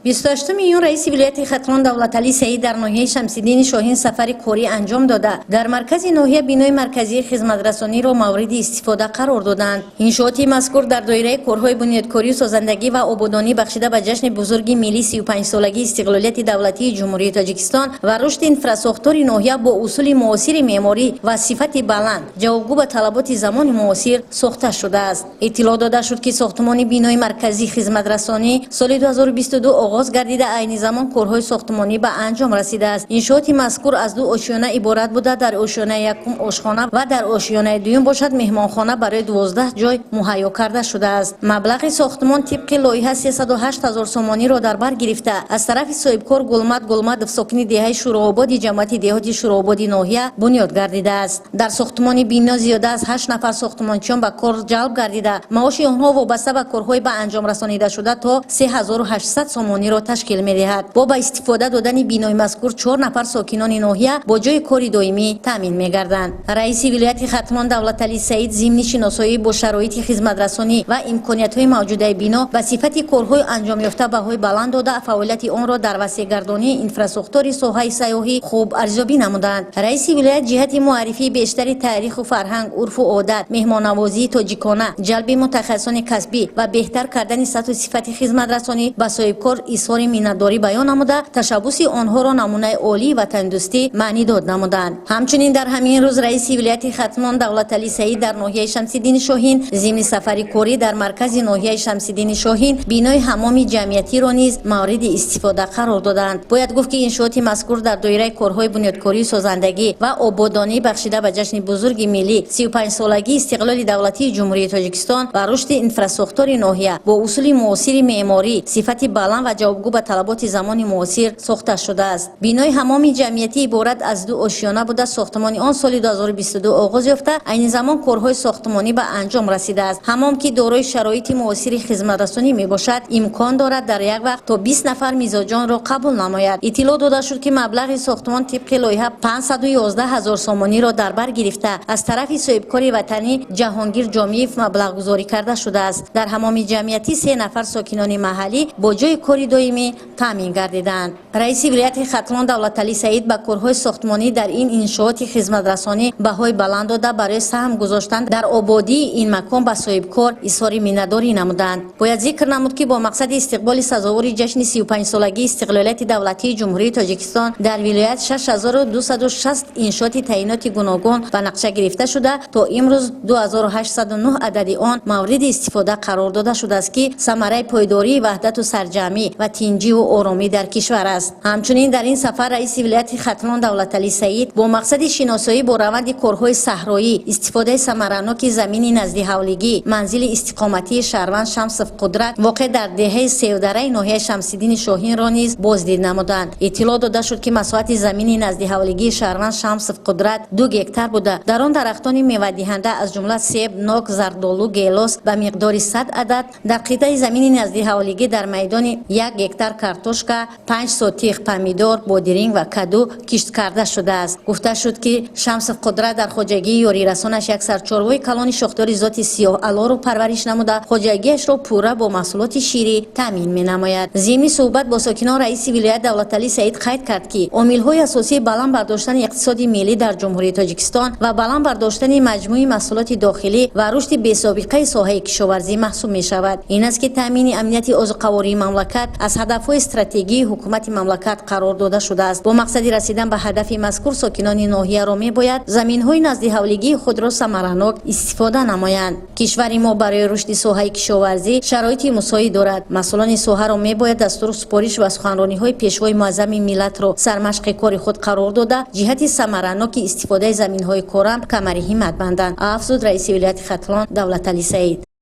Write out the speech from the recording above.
28 июн раиси вилояти Хатлон Давлаталӣ Саид дар ноҳияи Шамсиддини Шоҳин сафари корӣ анҷом дода, дар маркази ноҳия бинои марказии хизматрасониро мавриди истифода қарор доданд. Иншооти мазкур дар доираи корҳои бунёдкорию созандагӣ ва ободонӣ, бахшида ба ҷашни бузурги миллӣ, 35-солагии истиқлолияти давлатии Ҷумҳурии Тоҷикистон ва рушди инфрасохтори ноҳия бо усули муосири меъморӣ ва сифати баланд, ҷавобгӯ ба талаботи замони муосир сохта шудааст. Иттилоъ дода шуд, ки сохтмони бинои марказии хизматрасонӣ соли 2022 оғоз гардида, айни замон корҳои сохтмонӣ ба анҷом расидааст. Иншооти мазкур аз ду ошёна иборат буда, дар ошёнаи якум ошхона ва дар ошёнаи дуюм бошад, меҳмонхона барои 12 ҷой муҳайё карда шудааст. Маблағи сохтмон тибқи лоиҳа 308 ҳазор сомониро дар бар гирифта, аз тарафи соҳибкор Гулмад Гулмадов, сокини деҳаи Шӯроободи ҷамоати деҳоти Шӯроободи ноҳия, бунёд гардидааст. Дар сохтмони бино зиёда аз ҳашт нафар сохтмончиён ба кор ҷалб гардида, маоши онҳо вобаста ба корҳои ба анҷом расонидашуда то 3800 сомониро ташкил медиҳад. Бо ба истифода додани бинои мазкур чор нафар сокинони ноҳия бо ҷои кори доимӣ таъмин мегарданд. Раиси вилояти Хатлон Давлаталӣ Саид зимни шиносоӣ бо шароити хизматрасонӣ ва имкониятҳои мавҷудаи бино ба сифати корҳои анҷомёфта баҳои баланд дода, фаъолияти онро дар васеъгардонии инфрасохтори соҳаи сайёҳӣ хуб арзёбӣ намуданд. Раиси вилоят ҷиҳати муаррифии бештари таъриху фарҳанг, урфу одат, меҳмоннавозии тоҷикона, ҷалби мутахассисони касбӣ ва беҳтар кардани сатҳу сифати хизматрасонӣ ба соҳибкор изҳори миннатдорӣ баён намуда, ташаббуси онҳоро намунаи олии ватандӯстӣ маънидод намуданд. Ҳамчунин дар ҳамин рӯз раиси вилояти Хатлон Давлаталӣ Саид дар ноҳияи Шамсиддини Шоҳин зимни сафари корӣ дар маркази ноҳияи Шамсиддини Шоҳин бинои ҳаммоми ҷамъиятиро низ мавриди истифода қарор доданд. Бояд гуфт, ки иншооти мазкур дар доираи корҳои бунёдкорию созандагӣ ва ободонӣ, бахшида ба ҷашни бузурги миллӣ, 35-солагии истиқлоли давлатии Ҷумҳурии Тоҷикистон ва рушди инфрасохтори ноҳия бо усули муосири меъморӣ, сифати баланд ва ҷавобгӯ ба талаботи замони муосир сохта шудааст. Бинои ҳаммоми ҷамъиятӣ иборат аз ду ошёна буда, сохтмони он соли 2022 оғоз ёфта, айни замон корҳои сохтмонӣ ба анҷом расидааст. Ҳаммом, ки дорои шароити муосири хизматрасонӣ мебошад, имкон дорад дар як вақт то 20 нафар мизоҷонро қабул намояд. Иттилоъ дода шуд, ки маблағи сохтмон тибқи лоиҳа 511 ҳазор сомониро дар бар гирифта, аз тарафи соҳибкори ватанӣ Ҷаҳонгир Ҷомиев маблағгузорӣ карда шудааст. Дар ҳаммоми ҷамъиятӣ се нафар сокинони маҳаллӣ бо ҷои кори доимӣ таъмин гардиданд. Раиси вилояти Хатлон Давлаталӣ Саид ба корҳои сохтмонӣ дар ин иншооти хизматрасонӣ баҳои баланд дода, барои саҳм гузоштан дар ободии ин макон ба соҳибкор изҳори миннатдорӣ намуданд. Бояд зикр намуд, ки бо мақсади истиқболи сазовори ҷашни 35-солагии истиқлолияти давлатии Ҷумҳурии Тоҷикистон дар вилоят 6260 иншооти таъиноти гуногун ба нақша гирифта шуда, то имрӯз 2809 адади он мавриди истифода қарор дода шудааст, ки самараи пойдории ваҳдату сарҷамъӣ ва тинҷиву оромӣ дар кишвар аст. Ҳамчунин дар ин сафар раиси вилояти Хатлон Давлаталӣ Саид бо мақсади шиносоӣ бо раванди корҳои саҳроӣ, истифодаи самараноки замини наздиҳавлигӣ манзили истиқоматии шаҳрванд Шамсов Қудрат, воқеъ дар деҳаи Севдараи ноҳияи Шамсиддини Шоҳинро низ боздид намуданд. Иттилоъ дода шуд, ки масоҳати замини наздиҳавлигии шаҳрванд Шамсов Қудрат 2 гектар буда, дар он дарахтони мевадиҳанда, аз ҷумла себ, нок, зардолу, гелос ба миқдори 100 адад, дар қитъаи замини наздиҳавлигӣ дар майдони 1 гектар картошка, 5 сотих помидор, бодиринг ва каду кишт карда шудааст. Гуфта шуд, ки Шамсов Қудрат дар хоҷагии ёрирасонаш як сарчорвои калони шохдори зоти сиёҳ алоро парвариш намуда, хоҷагиашро пурра бо маҳсулоти ширӣ таъмин менамояд. Зимни суҳбат бо сокинон раиси вилоят Давлаталӣ Саид қайд кард, ки омилҳои асосии баланд бардоштани иқтисоди миллӣ дар Ҷумҳурии Тоҷикистон ва баланд бардоштани маҷмӯи маҳсулоти дохилӣ ва рушди бесобиқаи соҳаи кишоварзӣ маҳсуб мешавад. Ин аст, ки таъмини амнияти озуқавории мамлакат аз ҳадафҳои стратегии ҳукумати мамлакат қарор дода шудааст. Бо мақсади расидан ба ҳадафи мазкур сокинони ноҳияро мебояд заминҳои наздиҳавлигии худро самаранок истифода намоянд. Кишвари мо барои рушди соҳаи кишоварзӣ шароити мусоид дорад. Масъулони соҳаро мебояд дастуру супориш ва суханрониҳои Пешвои муаззами миллатро сармашқи кори худ қарор дода, ҷиҳати самараноки истифодаи заминҳои корам камари ҳиммат банданд, афзуд раиси вилояти Хатлон Давлаталӣ Саид.